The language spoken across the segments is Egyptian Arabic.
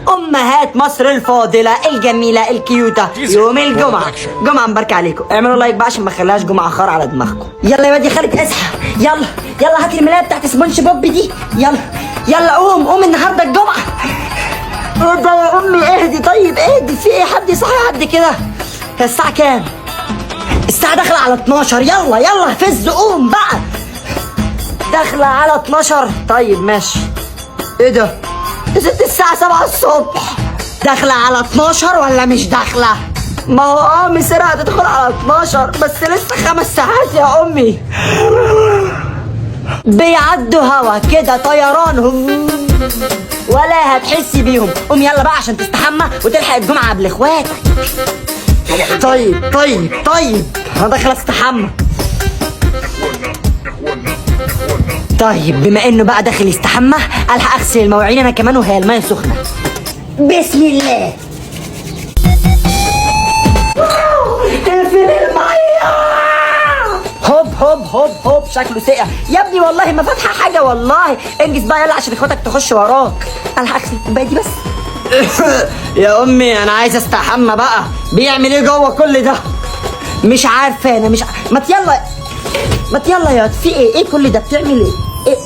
امهات مصر الفاضلة الجميلة الكيوته. يوم الجمعة، جمعه مباركة عليكم. اعملوا like بقى عشان ما اخليهاش جمعه خار على دماغكم. يلا يا واد يا خالد اصحى، يلا يلا هات الملايه بتاعت سبونج بوب دي، يلا يلا قوم قوم النهارده الجمعة. ايه ده يا امي؟ اهدي طيب اهدي، في ايه؟ حد يصحي حد كده؟ هي الساعة كام؟ الساعة داخله على 12. يلا يلا فز قوم بقى، داخله على 12. طيب ماشي. ايه ده؟ يا ست الساعة 7 الصبح، داخلة على 12 ولا مش داخلة؟ ما هو مسيرها هتدخل على 12 بس لسه 5 ساعات يا أمي. بيعدوا هوا كده طيران ولا هتحسي بيهم. قوم يلا بقى عشان تستحمى وتلحق الجمعة قبل اخواتك. طيب طيب طيب انا داخل استحمى. طيب بما انه بقى داخل يستحمى الحق اغسل المواعين انا كمان وهي المية سخنة. بسم الله. اقفل المية. هوب هوب هوب هوب، شكله سقع يا ابني، والله ما فاتحة حاجة والله. انجز بقى يلا عشان اخواتك تخش وراك. الحق اغسل الكوباية دي بس. يا امي انا عايز استحمى بقى، بيعمل ايه جوه كل ده؟ مش عارفه انا مش ما يلا ما يلا يا في ايه؟ ايه كل ده؟ بتعمل ايه؟ ايه؟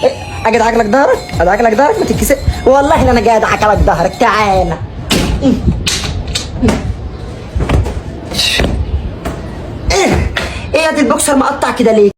ايه؟ اجي ادعك لك ظهرك؟ ادعك لك ظهرك؟ ما تتكسر والله ان انا جاي ادعك لك ظهرك. تعالى. ايه ايه يا دي البوكسر مقطع كده ليه؟